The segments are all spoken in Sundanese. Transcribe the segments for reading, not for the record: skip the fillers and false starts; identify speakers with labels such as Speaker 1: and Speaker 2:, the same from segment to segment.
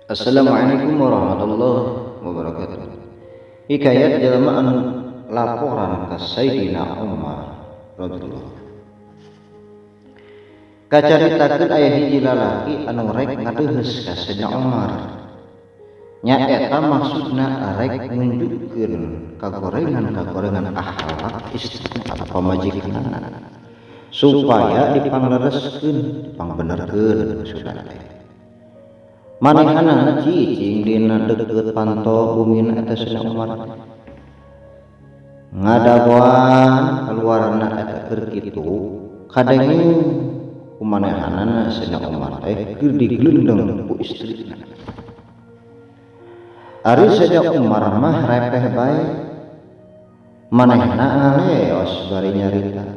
Speaker 1: Assalamualaikum warahmatullahi wabarakatuh. Hikayat jelema anu laporan ka Sayyidina Umar radhiyallahu. Kacaritakeun aya hiji lalaki anu rek ngadeuheus ka Sayyidina Umar. Nyaeta maksudna rek nunjukkeun kagorengan-kagorengan akhlak istri atau pamajikanna supaya dipanglereskeun, dipangbenerkeun maksudna teh. Manehanana cicing dina deukeut panto bumina eta Sayyidina Umar teh. Ngadagoan kaluarna eta keur kitu kadenge ku manehanana Sayyidina Umar teh keur digelendeng ku istrina. Ari Sayyidina Umar mah repeh bae. Manehna ngaleos bari nyarita.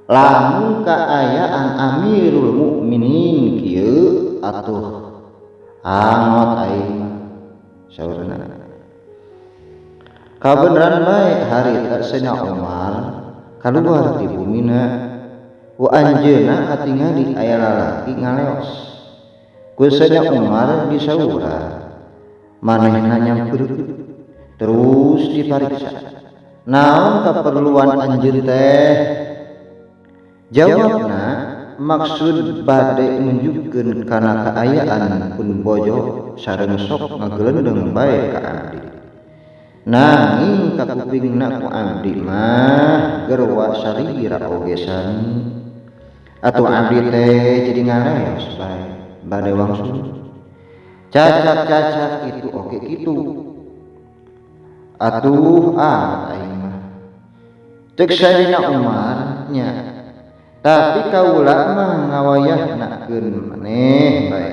Speaker 1: Lamun kaayaan Amirul Mukminin kieu atuh angot aing mah saurna. Kabeneran bae harita Sayyidina Umar kaluar ti bumina ku anjeunna katingali aya lalaki ngaleos. Ku Sayyidina Umar disaura manehna nyamperkeun terus dipariksa. Naon kaperluan anjeun teh? Jawabna maksud bade nunjukkeun kana kaayaan pun bojo sareng sok ngagelendeng bae ka abdi. Nanging kakupingna ku abdi mah gerwa salira oge sami. Atuh abdi teh jadi ngaleos bae bade wangsul. Cacak-cacak itu oge kitu. Atuh amat aing mah. Ceuk Sayyidina Umar nya. Tapi kaula mah ngawayahnakeun maneh bae.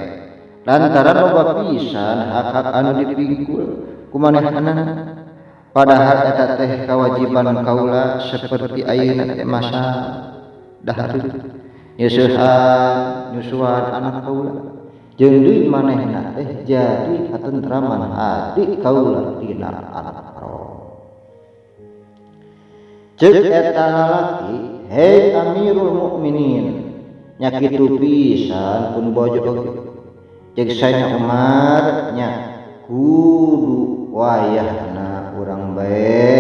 Speaker 1: Lantaran loba pisan hak-hak anu dipingkul ku manehanana. Padahal eta teh kawajiban kaula seperti ayeuna teh masa dahareun nyeusehan nyusuan anak kaula. Jeung deui manehna teh jadi katentraman hati kaula dina alam roh. Ceuk eta lalaki, hei Amirul Mukminin, nya kitu pisan pun bojo oge. Ceuk Sayyidina Umar nya kudu wayahna urang bae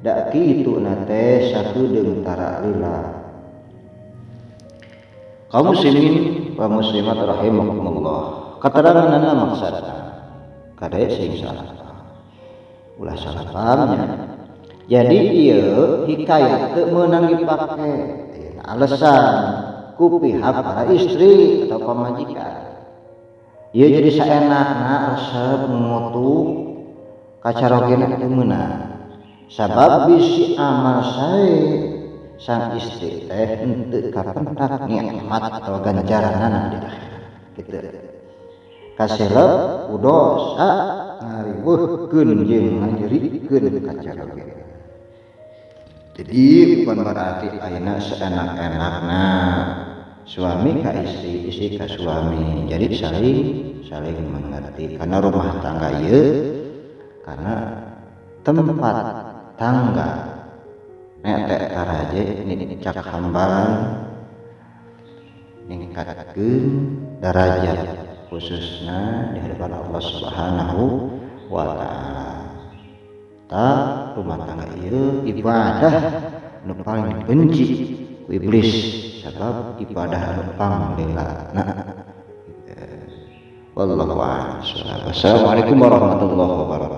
Speaker 1: da kitu na teh sakedeung tara lila. Kaum muslimin wa muslimat rahimakumullah. Kateranganna maksudna kade sing salah paham. Ulah salah pahamnya. Jadi ieu hikayat teu meunang dipake alasan ku pihak para istri atau pamajikan. Ieu jadi saenakna resep ngutuk kacarogena teu meunang. Sabab bisi amal sae sang istri teh henteu kapentak nikmat atau ganjaranana di akhirat. Kitu. Kaselep ku dosa ngariweuhkeun jeung nganyerikeun kacarogena. Jadi bukan berarti ayeuna seenak-enakna suami ka istri, istri ka suami. Jadi saling mengerti karena rumah tangga ieu karena tempat tangga netek taraje cak hambalan ningkatkeun darajat khususna di hadapan Allah Subhanahu wa taala. Ta rumah tangga ieu ibadah nu paling dibenci ku iblis sabab ibadah anu panglilana. Wallahu a'lam. Wassalamualaikum warahmatullahi wabarakatuh.